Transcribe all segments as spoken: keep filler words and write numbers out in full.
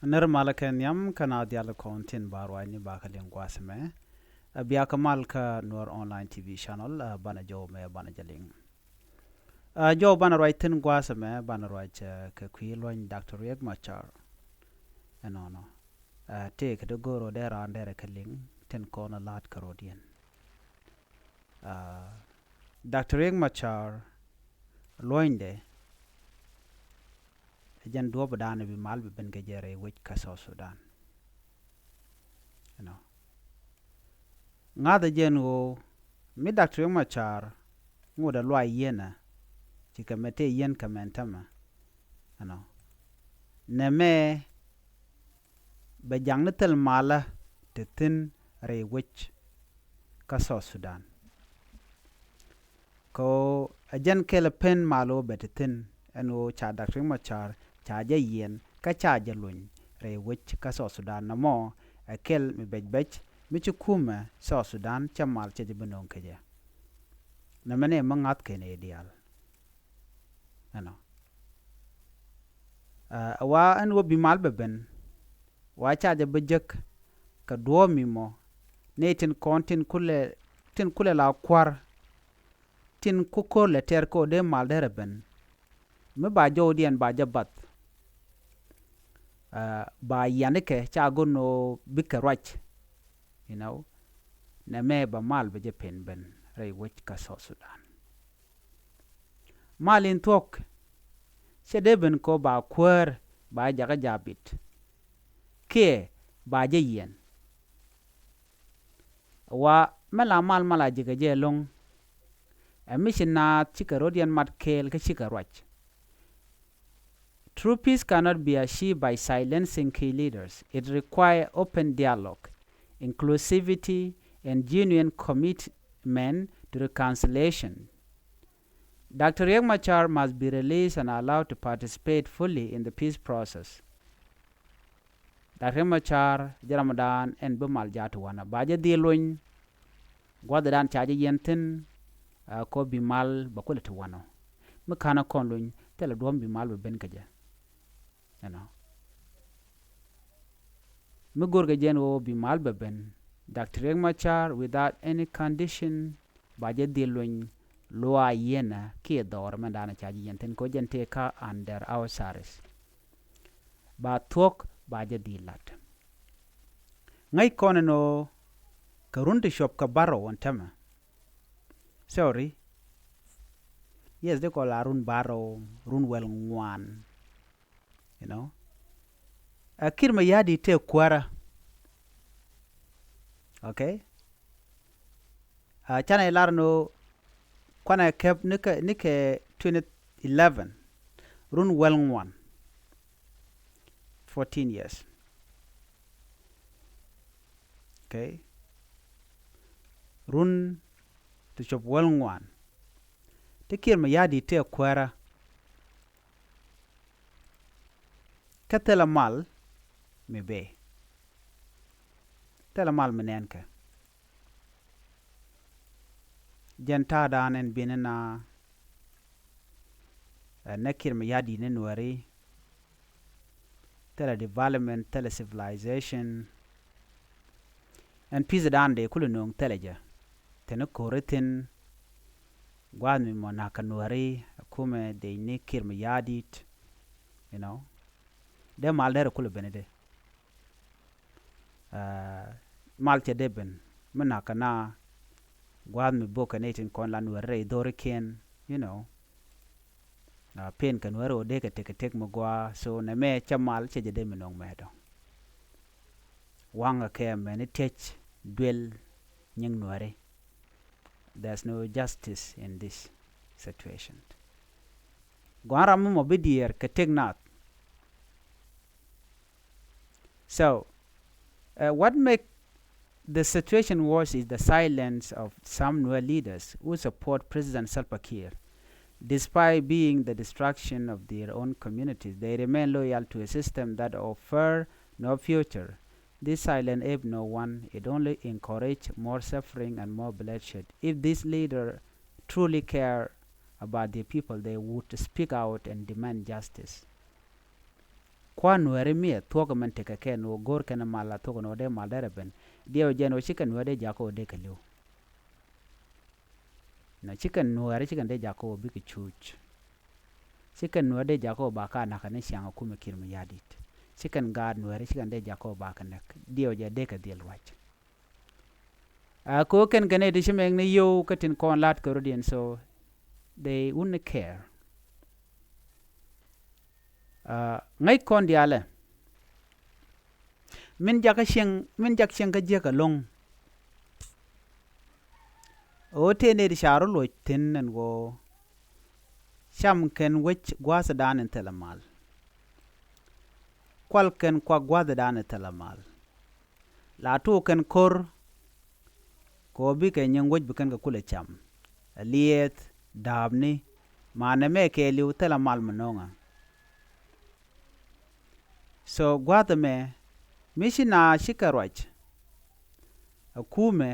Nir malä kɛ nhiam kä na dial kɔn tin ba ruacni ba kä liŋ gua̱a̱th mɛ. Ɛ bia kä mal kä Nuer Online T V channel, ɛ banɛ jɔw mɛ banɛ jɛ liŋ. Ɛ jɔw banɛ ruac tin gua̱a̱th mɛ banɛ ruac, ɛ, kɛ kui̱ luɔ̱ny Doctor Riek Machar. Ɛnɔnɔ. Ɛ tëë kɛ dee go̱o̱r ɔ dee raan derɛ kɛ liŋ tin kɔn ɛ la̱t kä rɔ̱diɛn. Ɛ, Doctor Riek Machar luɔ̱nydɛ ɛ jɛn duɔ̱ɔ̱pdan bi mal bi ben kɛ jɛ rɛy wec kä South Sudan. Ɛnɔ. Ŋa̱thɛ jɛn ɣöö mi Doctor Riek Machar ŋot ɛ luay yieenä cikɛ mɛ tëë yieen kɛ mɛn tämɛ. Ɛnɔ. Nɛmɛ bɛ jaŋni thil malä te thi̱n rɛy wec kä South Sudan. Kɛ ɣöö ɛ jɛn kɛl pen mal ɣöö bɛ te thi̱n ɛn ɣöö ca Doctor Riek Machar ca jɛ yiɛn kä ca jɛ luny rɛy wec kä South Sudan nɔmɔ ɛ kɛl mi bɛc bɛc mi ci kumɛ South Sudan cɛ mal cɛ jɛ bi nööŋ kɛ jɛ. Nɛmɛ ni mi ŋa̱th kɛn ëë diaal. Ɛnɔ. Ɛ wa ɛn wä bi mal bɛ ben wa ca jɛ bä jek kɛ duɔ̱ɔ̱p mi mɔ nɛy tin kɔn tin kulɛ, tin kulɛ la kua̱r tin ku ko̱r lɛ tɛr kɛ ɔ dee mal derɛ ben. Mi ba jɔwdiɛn ba jɛ bath, ɛ, ba yianikɛ ca go̱n ɔ bikɛ ruac. You know, nɛmɛ ba mal bɛ jɛ pen ben rɛy wec kä South Sudan. Mal in thuɔ̱k cɛ dee ben kɔ ba kuäär ba jakä jaabit kiɛ ba jɛ yiɛn. Wa mɛ la mal mal a ji̱ kɛ jɛ lo̱ŋ. Ɛ mi ci naath cikɛ rɔ̱diɛn mat kɛɛl kä cikɛ ruac. True peace cannot be achieved by silencing key leaders. It requires open dialogue, inclusivity, and genuine commitment to reconciliation. Doctor Riek Machar must be released and allowed to participate fully in the peace process. Doctor Riek Machar jɛ ramdan ɛn bi mal jaat wanɛ ba jɛ dhil luny. Gua̱thdan ca jɛ yɛn thi̱n, ɛ, kɔ bi mal bɛ kulɛ ti wanɔ. Mi ka̱n ɛ kɔn luny thilɛ duɔ̱m bi mal bɛ ben kɛ jɛ. Ɛnɔ. Mi go̱rkɛ jɛn ɣöö bi mal bɛ ben Doctor Riek Machar without any condition ba jɛ dhil luny luaa yieenä kiɛ dhɔr mɛn da̱a̱n ca jɛ yɛn thi̱n kɔ jɛn tëë kä under house arrest. Ba thuɔ̱k ba jɛ dhil la̱t. Ŋäc kɔn ɛn ɣöö kɛ run ti cuɔp kɛ bärɔw ɛn tämɛ. Sorry. Yes, dee kɔ la run bärɔw, run wäl ŋuan. You know, ɛ Kiir Mayardit tëë kuäärä. Okay. Ɛ canɛ lar ni ɣöö kuanɛ kɛp nikɛ, nikɛ twenty eleven, run wäl ŋuan. Fourteen years. Okay. Run ti cuɔp wäl ŋuan ti Kiir Mayardit tëë kuäärä. Kä thilɛ mal mi bee. Thilɛ mal mi nɛn kɛ. Jɛn ta̱a̱dan ɛn bi̱n ɛn a, ɛ, nɛ Kiir Mayardit ni Nuääri. Thilɛ development, thilɛ civilization. Ɛn peace dan dee kulɛ nööŋ thilɛ jɛ. Thin ko̱ri thin gua̱a̱th mi mɔ na̱k kɛ Nuääri, ɛ kumɛ dee ni Kiir Mayardit. You know, dee mal derɛ kulɛ ben dee. Ɛ, mal cɛ dee ben mi na̱k kɛ na gua̱a̱th mi bok kɛ ni tin kɔn la Nuääri rɛy dhorikiɛn, you know. Ɛ, pen kɛ Nuääri ɔ dee kɛ tek kɛ tek mi gɔaa, so nɛmɛ cɛ mal cɛ jɛ dee mi nööŋ mɛ dɔ̱ŋ. Waŋɛ kɛ mɛni tiec duel nyiŋ Nuääri. There's no justice in this situation. Gɔaa ram mi mɔ bi diɛɛr kɛ tek naath. So, uh, what make the situation worse is the silence of some Nuer leaders who support President Salva Kiir. Despite being the destruction of their own communities, they remain loyal to a system that offer no future. This silence help no one. It only encourage more suffering and more bloodshed. If these leaders truly care about their people, they would speak out and demand justice. Kua̱r Nuääri mi ɛ thuɔ̱k mɛn tekɛ kɛn ɣöö go̱r kɛn mal la thuɔ̱k ɛn ɣöö dee mal derɛ ben. Diɛw jɛn ɣöö ci kɛn Nuäär dee jakä ɣöö dee kɛ li̱w. Nɔ ci kɛn Nuääri ci kɛn dee jakä ɣöö bikɛ cuuc. Ci kɛn Nuäär dee jakä ɣöö ba ka nakä ni ciaŋ ɛ kumɛ Kiir Mayardit. Ci kɛn gaat Nuääri ci kɛn dee jakä ɣöö ba kɛ näk. Diɛw jɛ dee kɛ dhil ruac. A kɛ ɣöö kɛn kɛ nɛy ti ci mɛk ni yio̱w kä tin kɔn la̱t kɛ rɔ̱diɛn, so they wouldn't care. A ŋäc kɔn diaalɛ. Min jakä cieŋ, min jak cieŋ kä jiäk ɛlɔ̱ŋ. Ɣöö tëë nɛy ti ca rɔ loc thi̱n ɛn ɣöö cam kɛn wec gua̱a̱thdan in thilɛ mal. Kual kɛn kuak gua̱a̱thdan in thilɛ mal. La tuuk kɛn ko̱r kɛ ɣöö bikɛ nyiŋ wec bi kɛn kɛ kulɛ cam. Ɛ liɛth, da̱a̱pni, manɛ mɛ kɛɛliw thilɛ mal mi no̱o̱ŋä. So gua̱a̱th ɛmɛ mi ci na cikɛ ruac. Ɛ kumɛ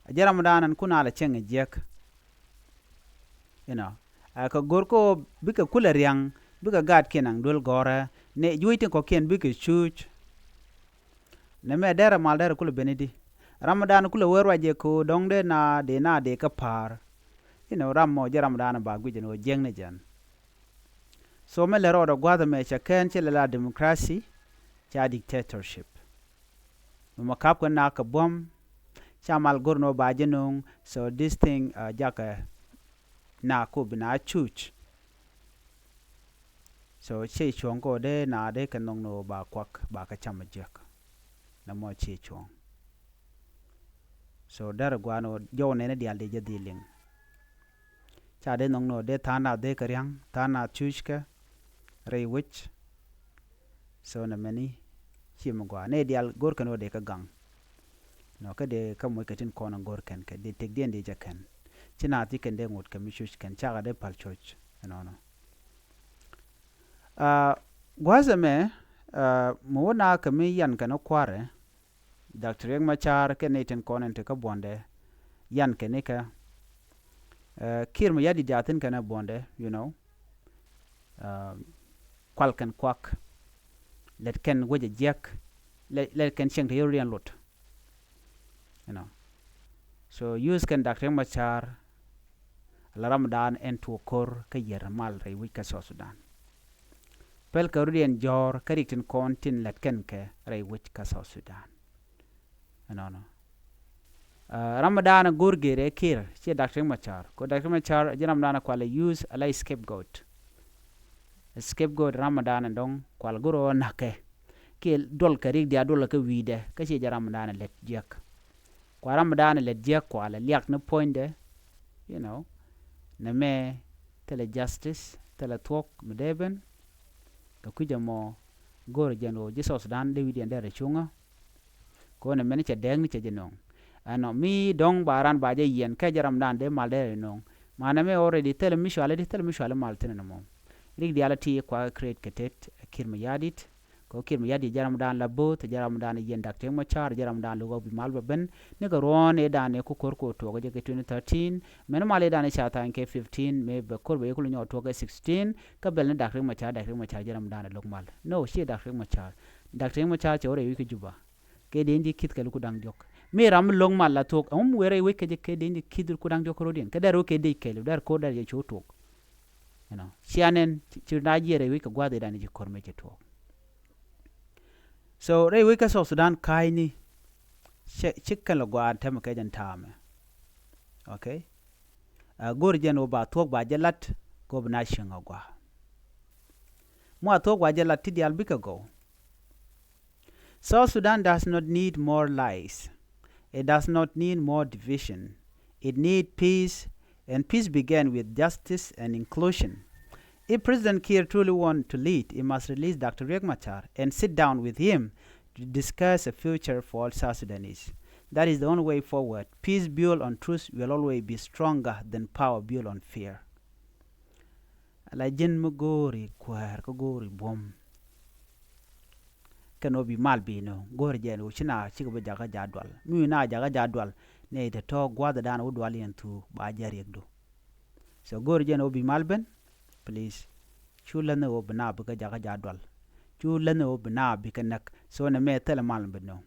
ɛ jɛ ramdan ɛn kun a lɛ cieŋ ɛ jiäk. You know, ɛ kɛ go̱r kä ɣöö bikɛ kulɛ ria̱ŋ, bikɛ gaatkiɛn naŋ duel gɔ̱rä ni juuc tin kɔ̱kiɛn bikɛ cuuc. Nɛ mɛ derɛ mal derɛ kulɛ ben i̱di. Ramdan kulɛ wee ruac jɛ ko̱ dɔ̱ŋ dee na dee na dee kä pa̱a̱r. You know, ram mɔ jɛ ramdan ba guic ɛn ɣöö jiäkni jɛn. So mɛ lɛ rɔɔdɛ gua̱a̱th ɛmɛ cɛ kɛn cɛ lɛ la democracy, ca dictatorship. Mɛ mɛ ka̱p kɛ nak kɛ buɔ̱m, ca mal go̱r ni ɣöö ba jɛ no̱o̱ŋ, so this thing, uh, jakɛ nak kɔ bi na cuc. So ciɛ cuɔ̱ŋ kɔ dee na dee kɛ nhɔk ni ɣöö ba kuak ba kɛ cam a jiäk. Nɛ mɔ ciɛ cuɔ̱ŋ. So derɛ gua̱a̱n ɣöö jɔw nɛni diaal dee jɛ dhil liŋ. Ca dee nhɔk ni ɣöö dee tha̱a̱ŋ nath dee kɛ ria̱ŋ, tha̱a̱ŋ nath cuuckɛ rɛy wec. So nɛ mɛni ci mi gɔaa nɛ diaal go̱r kɛn ɣöö dee kä gaŋ. Nɔ kä dee kä moc kɛ tin kɔn in go̱r kɛn kɛ dee tëkdiɛn dee jɛ kɛn. Ci naath ci kɛn dee ŋot kɛ mi cuc kɛn cakɛ dee pal cuc ɛnɔnɔ. Aa, gua̱a̱th ɛmɛ, aa, mi wä na kɛ mi yan kɛn ɔ kua̱rɛ. Doctor Riek Machar kɛn ni tin kɔn in ti kä buɔ̱ndɛ yan kɛn ni kɛ, aa, Kiir mi yat di jathin kɛn ɛ buɔ̱ndɛ, you know. Aa, kual kɛn kuak, lɛt kɛn wec a jiɛk, lɛt, lɛt kɛn cieŋ ti yɛ rut yɛn lot. You know. So use kɛn Doctor Riek Machar la ramdan ɛn tuɔɔk ko̱r kä yier mal rɛy wec kä South Sudan. Pɛl kɛ rut yɛn jɔ̱ɔ̱r kä rik tin kɔn tin lɛt kɛn kɛ rɛy wec kä South Sudan. Ɛnɔnɔ. Aa, ramdan go̱r gɛrɛ Kiir, ciɛ Doctor Riek Machar. Kɛ Doctor Riek Machar, ji̱ ramdan kualɛ use ala scapegoat. Scapegoat ramdan dɔ̱ŋ, kual go̱r ɔ na̱kɛ. Kiɛ duɔl kɛ rik dia duɔl kɛ wi̱i̱dɛ, kä ciɛ jɛ ramdan lɛt jiäk. Kua ramdan lɛt jiäk kualɛ liak ni puɔ̱nydɛ, you know, nɛ mɛ thilɛ justice, thilɛ thuɔ̱k mi dee ben. Kɛ kui̱c ɛmɔ go̱r jɛn ɣöö ji̱ South Sudan dee wi̱diɛn dee rɛ cuŋä. Kɛ ɣöö nɛ mɛn cɛ dɛɛk ni cɛ jɛ no̱o̱ŋ. Ɛnɔ mi dɔ̱ŋ ba ran ba jɛ yiɛn kɛ jɛ ramdan dee mal dee rɛ no̱o̱ŋ. Manɛ mɛ already thilɛ mi cuali di, thilɛ mi cuali mal thin ɛn mɔ. Rik diaal ti kua create kɛ tet, Kiir mi yadit. Kɛ ɣöö Kiir mi yadit jɛ ramdan la bo̱o̱th, jɛ ramdan yiɛn Doctor Riek Machar, jɛ ramdan luk ɣɔk bi mal bɛ ben. Ni kɛ ruɔ̱ɔ̱n ëëdan ëë ku ko̱r kɛ ɣöö tuɔɔk jɛ kɛ twenty thirteen. Mɛn mal ëëdan ëë ca tha̱a̱ny kɛ fifteen, mëë bɛ ko̱r bɛ yɛ kul nyɔk tuɔɔk kɛ sixteen. Kä bɛl ni Doctor Riek Machar, Doctor Riek Machar jɛ ramdan ɛ lo̱k mal. No, ciɛ Doctor Riek Machar. Doctor Riek Machar cɛ wä rɛy wi̱c kä Juba. Kɛ dee in di ki̱th kɛ luk ku da̱ŋ diɔ̱k. Mi ram mi lo̱k mal la thuɔ̱k, ɛŋu mi wëë rɛy wec kɛ jɛ kɛ dee in di ki̱th ku da̱ŋ diɔ̱k kä rɔ̱diɛn. Kɛ dee rɔ kɛ dee kɛɛliw, dee rɔ ko̱r dee rɔ jɛ cu tuɔɔk. You know, cia nɛn, ci, ci na jiɛ rɛy wec kɛ gua̱a̱th ëëdan ci ko̱r mëë cɛ tuɔɔk. So rɛy wec kä South Sudan ka̱a̱cni, ci, ci kɛn lɛ gua̱a̱th tɛmɛ kɛ jɛn ta̱a̱mɛ. Okay? Aa, go̱o̱r jɛn ɣöö ba thuɔ̱k ba jɛ lat, kɛ ɣöö bi na cieŋ a gɔaa. Mua thuɔ̱k ba jɛ lat ti diaal bikɛ gɔw. South Sudan does not need more lies. It does not need more division. It need peace, and peace began with justice and inclusion. If President Kiir truly want to lead, he must release Doctor Riek Machar and sit down with him to discuss a future for all South Sudanese. That is the only way forward. Peace built on truth will always be stronger than power built on fear. Ala ji̱n mi go̱o̱ri kuäär kä go̱o̱ri buɔ̱m. Kɛn ɣöö bi mal bi no̱o̱ŋ go̱o̱ri jɛn ɣöö ci na cikɛ bi jakä ja̱ dual. Mi wi̱i̱ na jakä ja̱ dual nɛ itɛ tɔ̱ gua̱a̱thdan wä dual yɛn thuk ba jɛ riɛkdu. So go̱o̱ri jɛn ɣöö bi mal ben, please. Cu läthni ɣöö bi naap bi kɛ jakä jaat dual. Cu läthni ɣöö bi naap bi kɛ näk. So nɛmɛ thilɛ mal bi nööŋ.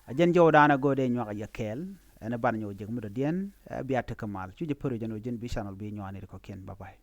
A jɛn jɔwdan a go̱o̱dɛ nyuak a yɛ kɛɛl. Ɛn ɛ ban nyɔk jek mi dɔ̱diɛn. Ɛ bia tekɛ mal. Cu jɛ pär jɛn ɣöö ji̱n bi channel bi nyuak ni ri kɔ̱kiɛn. Bye bye.